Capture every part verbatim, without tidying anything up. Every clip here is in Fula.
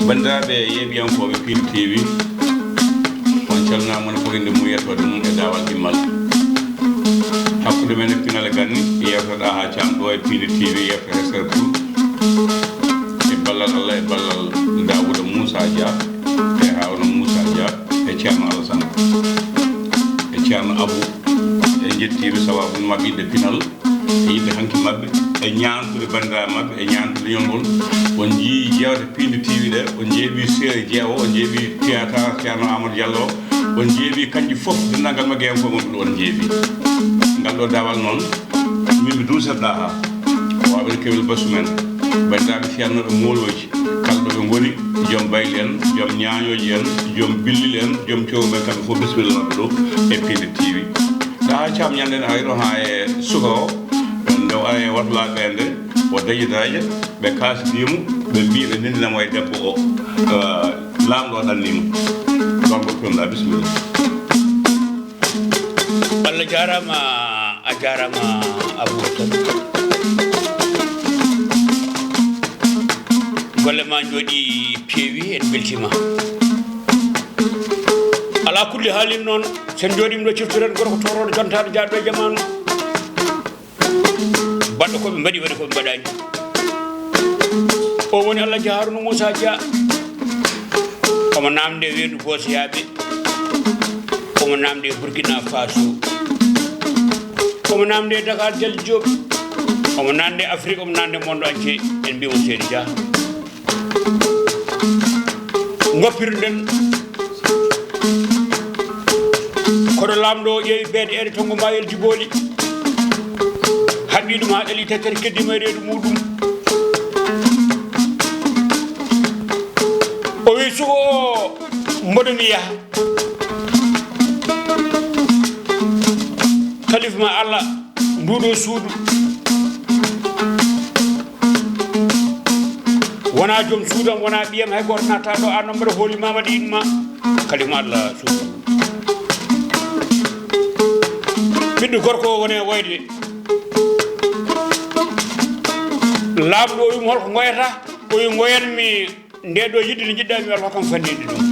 Banndiraaɓe yeeɓiyankooɓe Pindi T V, on calminaama, moni fof innde mum e yettoode mum e daawal ɗimmal. Hakkunde men e pinal e ganni, yeewtere Ɗaha Caam ɗo e Pindi T V, yeewtere S R Pul, e ballal Allah, e ballal Daawuda Muusa Dia, e Haaruna Muusa Dia, e Ceerno Alasan, e Ceerno Abu. En njettii ɓe sabaabu maɓɓe yiɗde pinal, e yiɗde hanki maɓɓe, e ñaantude banndiraaɓe maɓɓe, e ñaantude leñol ngol. On njiyii jeewte Pindi T V ɗe, on njeeɓii série jeewo, on njeeɓii théâtre Ceerno Amadou Diallo, on njeeɓii kanji fof, denndaangal Maggeyankooɓe wonɓe ɗo on njeeɓii. Ngal ɗo daawal noon, min mi duuset Ɗaha, waawɓe kewel basu men, banndiraaɓe fiyannooɓe moolooji, kala ɗo ɓe ngoni, joom bayli en, joom ñaañooji en, joom billil en, joom cowru men, kamɓe fof bisimilla maɓɓe ɗo e Pindi T V. Ɗaha Caam ñande en ari ɗo haa e suka o, nde o ari e watulaaɓe ɓe nde, o dañi daraja, ɓe kaasdii mo, ɓe mbii ɓe ndendinamo e debbo o, eh, laamɗo o ɗannii mo. Ɗon ko ɗum ɗa, bisimilla. Allah jaaraama, a jaaraama Abou Bakar. Golle ma njooɗi peewi, en mbeltiima. Alaa kulli haalin noon, so en njooɗiima ɗo ciftoren gorko toorooɗo jontaaɗo jaaɗo e jamaanu. Baɗɗo ko ɓe mbaɗi, waɗi ko ɓe mbaɗaani. O woni Alhaji Haruna Moussa Dia. Omo naamnde Weendu Boosiyaaɓe. Omo naamnde Burkina Faso. Omo naamnde Dakar Jal Diop. Omo naamnde Afrique, omo naamnde monde entier. En mbiyamo Seydi Dia. Ngoppiruɗen koɗo laamɗo o ƴeewi beeɗe eɗe tongo mayel Jibooli, haɓɓi ɗum haa ɗali tekkere, keddima e reedu muɗum. O wi suko o, mboɗo mi yaha. Kalifa ma Allah, nduɗo suudu wona joom suudam, wona ɓiyam, hay gooto natta ɗo, an noon mbaɗa hooli ma waɗi inma. Kalifa ma Allah suudu. Ɓiɗɗo gorko o woni e woyde. Laamɗo o wimo, holko ngoyata? O wi, ngoyanmi nde ɗo yiɗde nde njiɗɗa mi, Allah hokkam fanɗinde ɗum.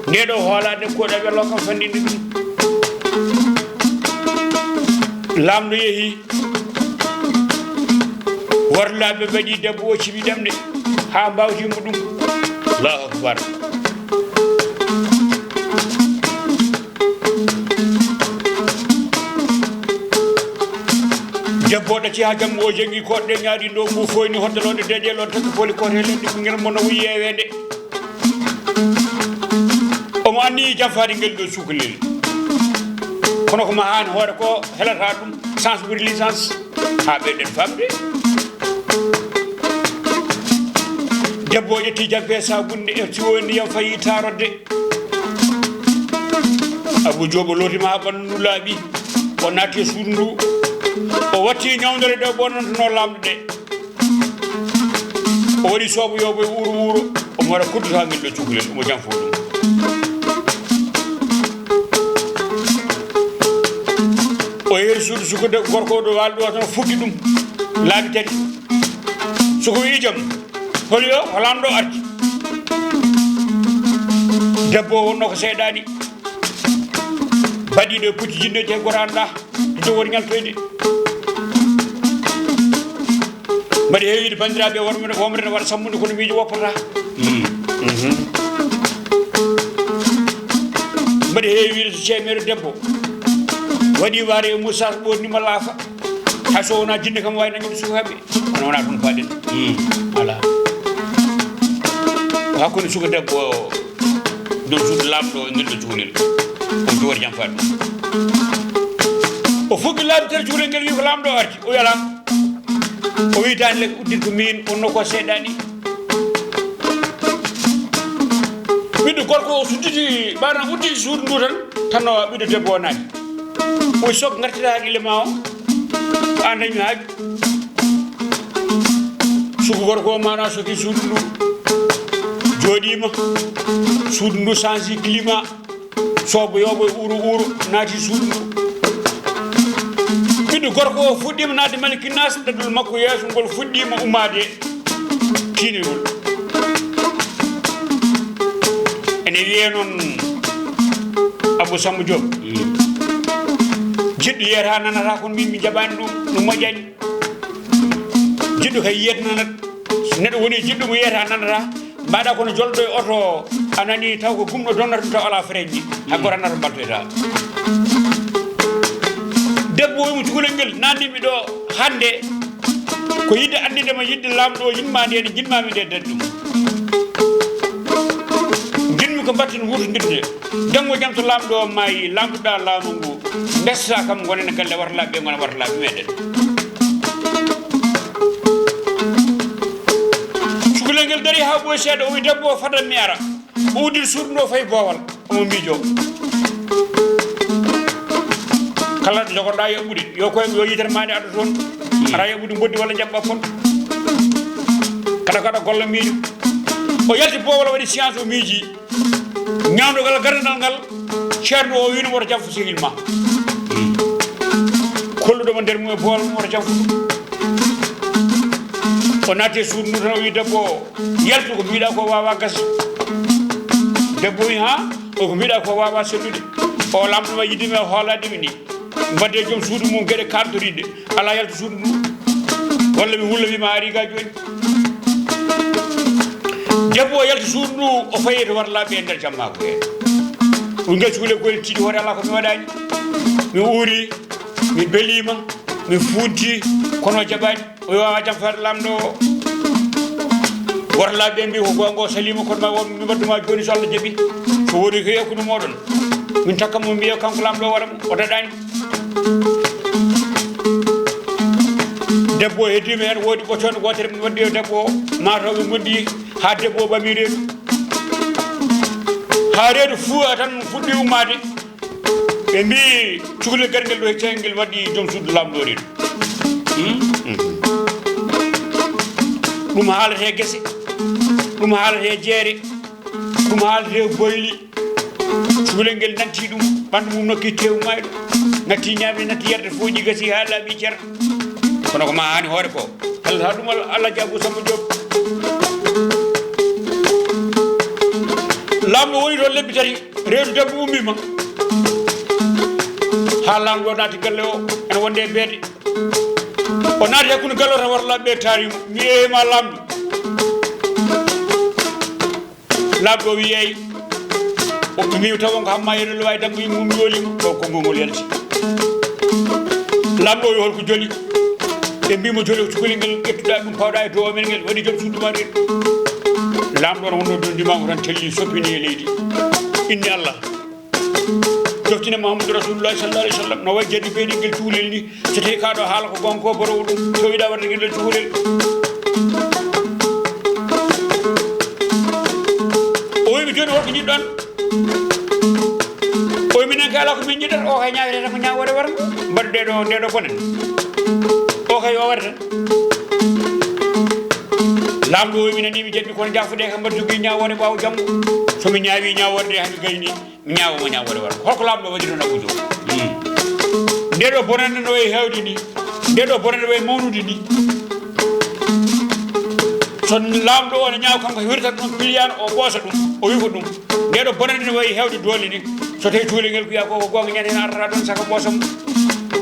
Nde ɗo hoolaade nde koɗa mi, Allah hokkam fanɗinde ɗum. Laamɗo yehi. Worlaaɓe mbaɗi debbo o cibi ɗemɗe haa mbawti mo ɗum. Allahu akbar. Debbo o ɗacci haa jamma, o jengi koɗɗe ñaari ɗo, ngu foyni hoddalonde deƴel, o takki poli kote leɗɗe, ɓinngel mo no wi'i yeweende. Omo anniyi janfaade ngel ɗo cukalel. Kono ko mahaani hoore ko helata ɗum, sens ɓuri licence, haa ɓeyden famde. Debbo o ƴetti jampe sabunde e siwo ndiyam, fayi taarode. Abou Diop lootima haa ɓanndu ndu laaɓi, o naatti e suudu ndu, o watti ñawndere ɗe o ɓornantuno laamɗo ɗe. O waɗi soobo yoobo e uuro uuro, omo waɗa koddu haa ngel ɗo cukalel, omo janfo ɗum. O yehi suudu suka gorko o ɗo waali ɗo tan, o fuggi ɗum laabi tati. Suka wi, "Jam, holi o, ko laamɗo arti." Debbo o wonno ko seeɗaani. Baɗiiɗo e pucci jinneeji he goraanɗa, to jogori ñaltoyde. Mbaɗi heewiide banndiraaɓe, wonɓe, wonɓe ne waɗa sammunde kono miijo woppata. Mm. Mhm. Mbaɗi heewiide so ceemeeɗo debbo waɗi waare e moustache, ɓoornima laafa. Hay so wonaa jinne kam waawi nañude sukaaɓe. Kono wonaa ɗum paaɗen. Mm. Voilà. Hakkunde suka debbo o, dow suudu laamɗo o, ngel ɗo cukalel. Omo jogori jam faɗɗo. O fuggi laabi tati, cukalel ngel wi ko laamɗo o arti. O wi alaa. O wi daande le uddin ko miin, wonno ko seeɗaani. Ɓiɗɗo gorko o sudditi, maanaam udditi suudu ndu tan, tan no ɓiɗɗo debbo o naati. O wi sok ngartira haqqille ma o, ko an dañmi haaju. Suka gorko o maanaam soki suudu ndu, jooɗiima. Suudu ndu change climat. Soobo yoobo e uuro uuro naati suudu ndu. Gorko o fuɗɗiima naatde Malikinnaas, ɗaɗol makko yeeso ngol fuɗɗiima ummaade tiinirgol. Ene wiyee noon Abou Samba Diop. Jiɗɗo yiyata nanata, kono min mi jaɓaani ɗum, ɗum moƴƴaani. Jiɗɗo kay yiyata nanat. So neɗɗo woni jiɗɗo mo yiyata nanata, mbaɗa kono jolɗo e oto, a nani taw ko gumɗo donnata ɗum, taw alaa frein ji. Hay goto annata mbaltoyta. Debbo o wiimo cukalel ngel nanndinmi ɗo hannde, ko yiɗde anndinde ma yiɗde laamɗo o yiɗma nde, nde jiɗmami nde daɗi ɗum. Njiɗmi ko mbatten wuurtondirde. Janngo jam so laamɗo o maayi, laamtoɗa laamu ngu, ndessa kam, ngonen galle wartalaaɓe, ngona wartalaaɓe meɗen. Cukalel ngel dari haa ɓooyi seeɗa, o wi debbo o, fadan mi ara. O udditi suudu ndu, o fayi boowal, omo miijo. Kala ɗo jogoɗa yaɓɓude, yo koye, yo yitere ma nde adda toon. Aɗa yaɓɓude mboddi walla jaɓɓa kon. Kada kada golla miijo. O yalti boowal, waɗi science, o miiji. Ñawndogal gardal ngal, ceerno o wiino woto jafo sehil ma. Kolluɗo mo nder mum e boowal mum, woto jafo ɗum. O naati e suudu ndu tan, o wi debbo o, yaltu, ko mbiɗa ko wawa gasde. Debbo wi, ha? O, ko mbiɗa ko wawa sellude. O, lamɗo ma yiɗi mi, o hoolade mi ni. Mbadde joom suudu mum geɗe kantoriɗe. Ala yaltu suudu ndu. Walla mi wulla wi ma ari ga joni. Debbo o yalti suudu ndu, o fayi to warlaɓe e nder jammaako he. Ɗum ngel cukalel koye tiiɗi hoore, ala ko mi waɗani. Mi uuri, mi belima, mi funti, kono o jaɓani. O wi, wawa jam fere lamɗo o. Warlaɓe mbi ko gonga, o salima, kono ma won mi mbadduma joni so Allah jaɓi. So woni ko yakkude moɗon, min takka mo, mbiya kanko lamɗo o waɗa mo, o daɗani. Debbo o heddima hen, woodi ɓoccoonde wootere min waddi e debbo o, mataw ɓe ngondi ha debbo o ɓami reedu. Ha reedu fuwa tan fuɗɗi ummaade. Ɓe mbi cukalel gargel ɗo e cengel waɗi joom suudu lamɗo reedu. Hmm? Ɗum haalate gese, ɗum haalate jeere, ɗum haalate boyli. Cukalel ngel nanti ɗum, ɓanndu mum nokki tew mayɗo. Natti ñaami, natti yarde, fooƴi gasi haa laaɓi cer. Kono ko ma haani hoore ko. Kala haa ɗum Allah, Allah jaabu Samba Diop. Laamɗo woni toon lebbi tati, reedu debbo ummima. Haa laamɗo naati galle o, ene wonde e beede. O naati hakkunde galle o tan, warlaɓe ɓe taari mo. Mi yeeyima laamɗo. Laamɗo o wi, "Eey." O ɓe mbiimi, "Taw on ko Hamma Yero Lo wawi danngo yimɓe mum yoolima?" Ɗo konngol ngol yalti. Laamɗo o wi, "Holko joli?" Ɓe mbiimo, "Joli ko cukalel ngel ƴettuɗa ɗum pawɗa e dow amen ngel, waɗi joom suudu ma reedu." Laamɗo on wonno dondima ko tan telli soppini e leydi. Inni Allah. Joftine Muhammadu Rasulullahi sallallahu alaihi wasallam. No wayi jadi beeɗi ngel cukalel ni. So tawi ka ɗo haala ko gonga ko borowo ɗum, so yiɗa warde ngel ɗon cukalel. O wi mi jooni, holko njiɗɗon? O wi minen kay ala ko min njiɗata, o kay ñaawete tan ko ñaawoore warngo. Mbaɗu ɗe ɗo, nde ɗo bonen. O kay o waɗa tan. Laamɗo o wi mi nani mi jaɓi, kono jafo ɗe kam mbaɗu jogii ñaawoore ɓaawo janngo. So mi ñaawi ñaawoore nde, hami gayni. Mi ñaawa mo ñaawoore warngo. Holko laamɗo waɗi toon Abou Diop? Nde ɗo bonannde no wayi heewde ni, nde ɗo bonannde wayi mawnude ni. So laamɗo o ne ñaawa, kanko wirtat ɗum piliyaan, o ɓoosa ɗum, o wifa ɗum. Nde ɗo bonannde no wayi heewde doole ni. So tawi cukalel ngel ko wiya ko, ko goonga, ñande heen artata ɗoon saka ɓoosa mo.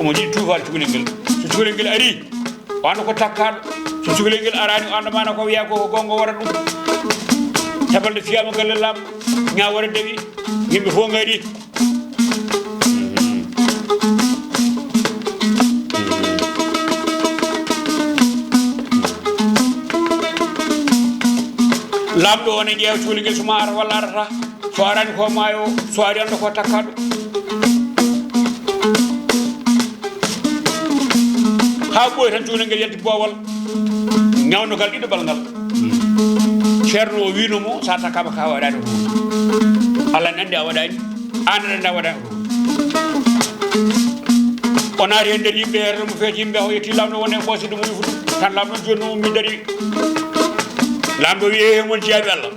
Omo yiɗi tuufaade cukalel ngel. So cukalel ngel ari, o annda ko takkaaɗo. So cukalel ngel araani, o annda maana ko wiya ko, ko goonga wara ɗum. Hebalde fiyaama galle laamɗo, ñaawoore dawi, yimɓe fof ngari. Laamɗo o ne ƴeewa cukalel ngel, so ma ara walla arata. So arani ko maayo, so ari annda ko takkaaɗo. Haa ɓooyi tan cukalel ngel yalti boowal. Ñawndogal ɗiɗaɓal ngal. Ceerno o wiino mo, sa takkaama ka waɗaani ko. Allah ne anndi a waɗaani, aan aɗa anndi a waɗaani ko. O naati heen nder yimɓe, heerno mo feeti yimɓe, o yetti laamɗo won e ɓoosi ɗum, o wifi ɗum. Tan laamɗo jooni o ummi dari. Laamɗo wi'i, "He mon jiyaaɓe Allah.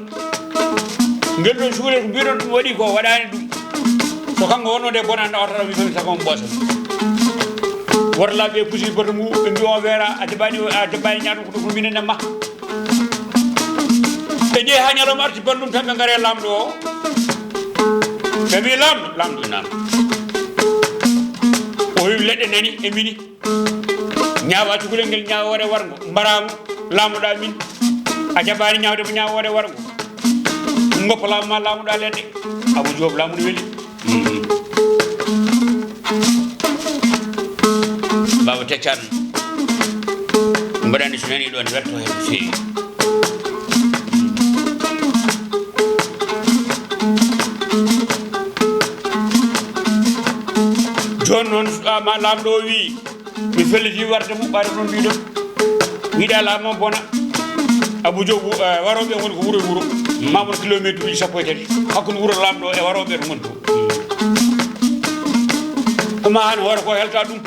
Ngel ɗo cukalel ko mbiɗon ɗum waɗi ko, waɗaani ɗum. So kanko wonno nde bonannde o tara, mi fami sago mo ɓoosa." Worlaaɓe pusi bato ngu, ɓe mbi on weera, a jaɓaani, a jaɓaani ñaatu ko ɗum minen e ma. Ɓe njehi haa ñalawma arti banndum tan, ɓe ngari e laamɗo o. Ɓe mbi laamɗo, laamɗo naam. O wi leɗɗe nani e mini. Ñaawa cukalel ngel ñaawoore warngo, mbaraamu, laamnoɗaa min. A jaɓaani ñaawde mo ñaawoore warngo. Ngoppa laamu ma laamnoɗaa leɗɗe. Abou Diop, laamu no weli. Baaba Teccan, mbaɗani so nani ɗon welto heen no feewi. Jooni noon, so ma laamɗo o wii, mi felliti warde mo, ɓaade noon mbiɗon. Wiɗa laamo bona. Abou Diop, eh, warooɓe ngon ko wuro e wuro. Mamon kilometre uji sappo e tati. Hakkunde wuro laamɗo e warooɓe to ngon to. Ko ma han hoore ko helta ɗum.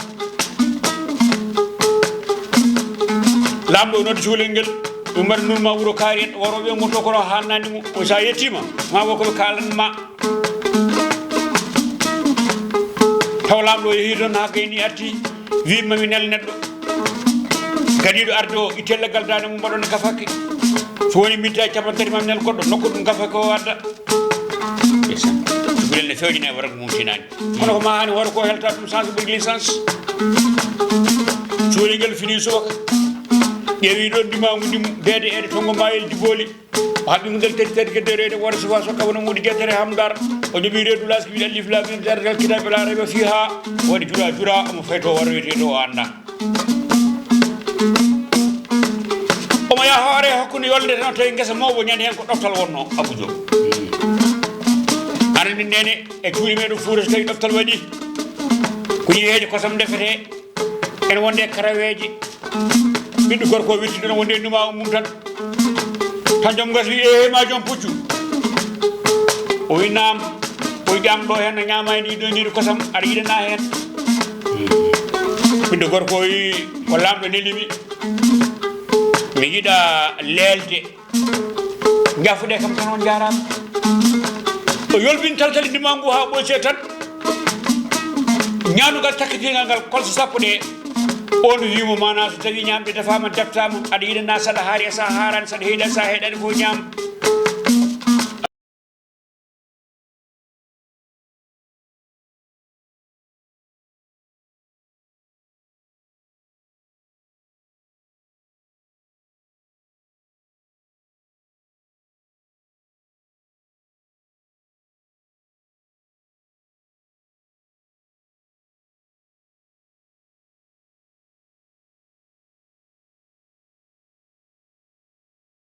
Laamɗo o noddi cukalel ngel. Ɗum mbaɗa nun ma wuro kaari en. Warooɓe ngon to kono hannani mo. O sa yettima. Ma wo ko ɓe kaalan ma. Taw laamɗo o yehi toon haa gayni arti, wi mami nel neɗɗo. Gadiiɗo arde o, itte leggal daande mum mbaɗon e gafakke. So woni minti e capanɗe tati mami nel goɗɗo, nokku ɗum gafakke o adda. Ndeysaan. Cukalel ne fewjine e waɗa ko mum tinaani. Kono ko ma hani hoore ko helta ɗum sens ɓuri licence. Cukalel ngel fini subaka. Ƴeewi ɗon ndimaagu ndimu, deede eede tongo mayel Diboli. O haɓɓi mo nder tati tati kedde reede wooda sufa sokka wona muudi jetere hamdar. O joɓi reedu laski wiɗa alif lam mim zalika kitabe la rayba fiha. Waɗi jura jura omo fayto waro wiyete ɗo o annda. Omo yaha hoore hakkunde yolde tan o tawi ngesa mawbo ñande heen ko ɗoftal wonno Abou Diop. Aɗa andi nene e cuuɗi meɗen Fuuta so tawi ɗoftal waɗi ko yeeje kosam ndefete. Ene wonde e karaweeje. Ɓiɗɗo gorko o wirti ɗon wonde e numa mum tan. Tan joom gas wi, "Ehe, ma joom puccu." O wi, "Naam." O wi, "Ƴam ɗo heen no ñaama e ndi ɗo ñiiri kosam, aɗa yiɗana heen?" Ɓiɗɗo gorko o wi, "Ko laamɗo neli mi. Mi yiɗa leelde." Njafuɗe kam tan on njaaraama. O yolbini taltali ndima ngu haa ɓoyse tan. Ñaanugal takkitingal ngal kolse sappo ɗe. On wiimo maana so tawi ñaamde defaama, deftaama, aɗa yiɗana saɗa haari e sa haarani, saɗa heeɗa sa heeɗani ko ñaam.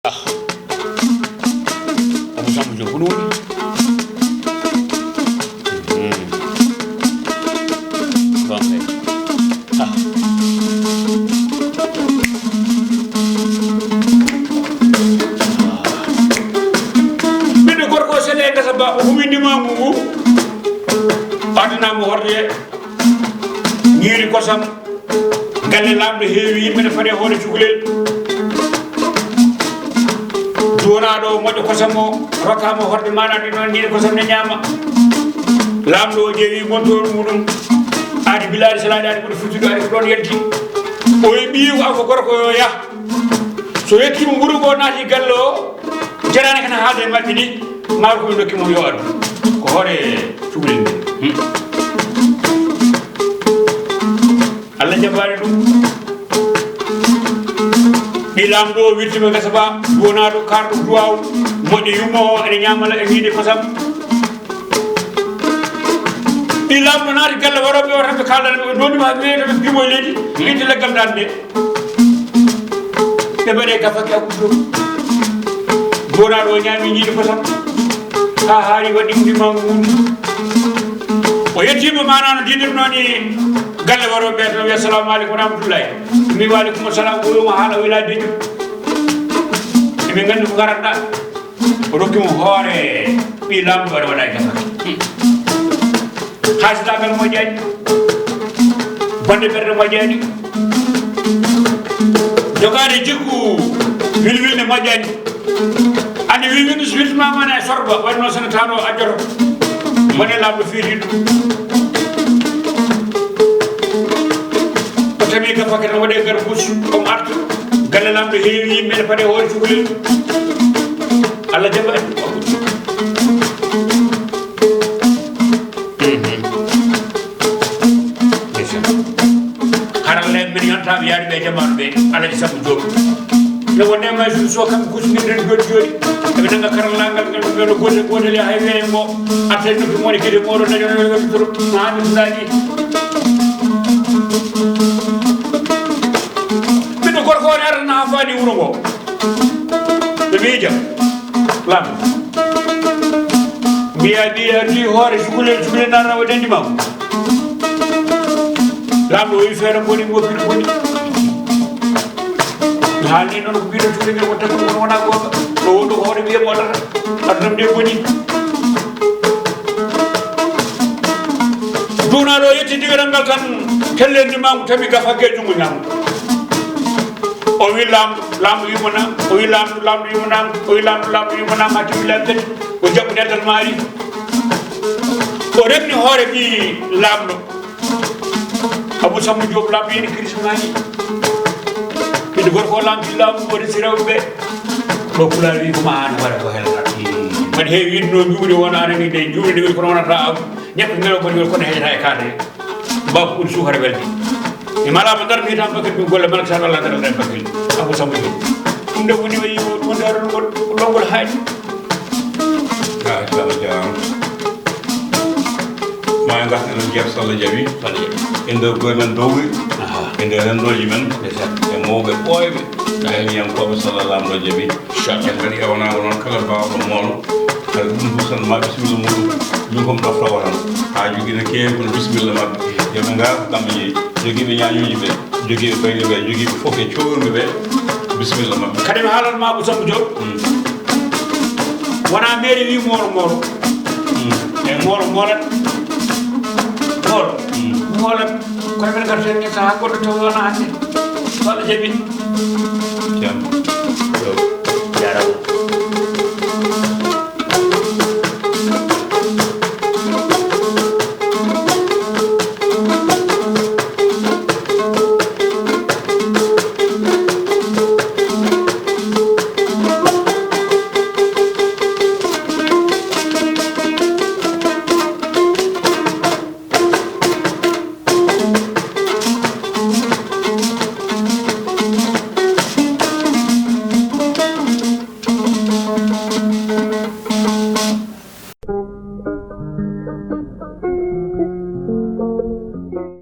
Ah. Abou Samba Diop, ko ɗum woni? Hmm. Bon, kay. Ah. Ɓiɗɗo gorko o sene e gasa ba, o humi ndimagu ngu. Adana mo horde ñiiri kosam. Galle laamɗo heewi yimɓe ne faɗe hoore cukalel. Duwanaaɗo o moƴƴo kosam o rokkaama horde maanaɗo noon ñiiri kosam ne ñaama. Laamɗo o ƴeewi montoor muɗum. Aadi bilaaɗi salaaɗi aadi ɓuri futtude aadi ko ɗoon yalti. O wi ɓiyi ko gorko yo yah. So yettiima wuro ngo naati galle o, jaraani kana haalde e maɓɓe ni, maa ko ɓe ndokki mo yo aɗu. Ko hoore cukalel ngel. Hmm. Allah jabaani ɗum. Ɓii laamɗo o wirtiima gasa ba, duwanaaɗo kaarɗo duwaaw, moƴƴo yumma o, ene ñaamala e ñiide kosam. Ɓii laamɗo naati galle warooɓe o tan ɓe kaalana ɓe, ɓe ndonima haa ɓe ɓiimo e leydi, itti leggal dande. Ɓe mbaɗe gafaki hakkude ɗum. Duwanaaɗo o ñaami ñiide kosam. Haa haari waɗi ɗum imamu mum. O yettiima maana no diidirnoo ni galle warooɓe ɓe tan, wi, "Assalamu aleykum wa rahmatullahi." Mi, "Wa aleykum assalam." O wiima haala o wila dejo. Emin nganndi ko ngaranɗa. O rokki mo hoore ɓii laamɗo waɗa waɗa e gasa. Haasidagal moƴƴaani. Bonde ɓernde moƴƴaani. Jogaade jikku wilwilnde moƴƴaani. Ande wilwilnde so wiltamaama ne sorba, waɗi noon so ne taanoo a joto. Mone laamɗo feedi ɗum. Tawi ka paquet o waɗe garbuus, o arta. Galle Laamɗo heewi yimɓe, ene paɗe hoore cukalel. Allah jaɓa en. Ndeysaan. Haralleeɓe men yontaa ɓe yaade ɓe jamaanu ɓe, Alhaji Samba Diop. No wonde ma jour so kam kusmirɗen jooɗi jooɗi. Eɓe nanga karallaagal ngal ɓe no gotel gotel ya hay weeyo ngo. Attay noppi mo ne gide moɗo najo najo najo toro. Maami Fulaaji. Ɓiɗɗo gorko on arana ha faani wuro ngo. Ɓe miija. Lam. Mbiya mbiya ndi hoore cukalel cukalel nana o dendi ma. Laamɗo o wi feere boni mo biri boni. Mi haalni noon ko mbiɗo cukalel ngel wonta ko wona goonga. Ɗo wonɗo ko hoore mbiye moɗata. Aduna nde boni. Duunaaɗo o yetti diwiral ngal tan, telle ndimaagu tawi gafa ge junngo ñaamo. O wi laamɗo, laamɗo wimo naam, o wi laamɗo, laamɗo wimo naam, o wi laamɗo, laamɗo wimo naam, haa tiwi laabi tati, o jaɓɓu dental maari. O rewni hoore ɓii laamɗo. Abou Samba Diop laamɗo yani kirismaani. Ɓiɗɗo gorko o laamti laamu o resi rewɓe ɓe. Ɗo Pulaar wi ko ma an waɗa ko hel. Mbaɗi heewi wiɗno juuɗe won anani de juuɗe ɗe kono wonata aw. Ñebbe ngel o mbaɗi kono heƴata e kaade. Mbaa ko ɓuri suukara welde. Mi malaama ndar mi tan bakkat mi golle mala sa walla ndar ndar bakkat. Abou Samba Diop. Ɗum de woni wayi woni ɗon ngol haaji. Machallah, jaaraama. Ma en ngartu enen jeeto so Allah jaɓi. Fale. E nder koye men dowri. Aha. E nder renndooji men. Ndeysaan. E mawɓe ɓooyɓe. Ndeysaan. Gayniyankooɓe so Allah laamɗo jaɓi. Inchallah. En kadi ewnaago noon kala baawɗo moolo. Kadi ɗum fof tan ma bisimilla muɗum. Min ko mi ɗoftawo tan. Haa jogii no keewi kono bisimilla maɓɓe. Yo ɓe ngar ko kamɓe jeyi. Jogiiɓe ñaañooji ɓe. Jogiiɓe bayɗe ɓe. Jogiiɓe fof e coowirɓe ɓe. Bisimilla maɓɓe. Kadi mi haalan ma Abou Samba Diop. Mm. Wona mairie wi moolo moolo. Mm. E moolo moolat. Moolo. Mm. Moolat. Kono men ngarten ni saha goɗɗo tawi wona hannde. So Allah jaɓi. Jam.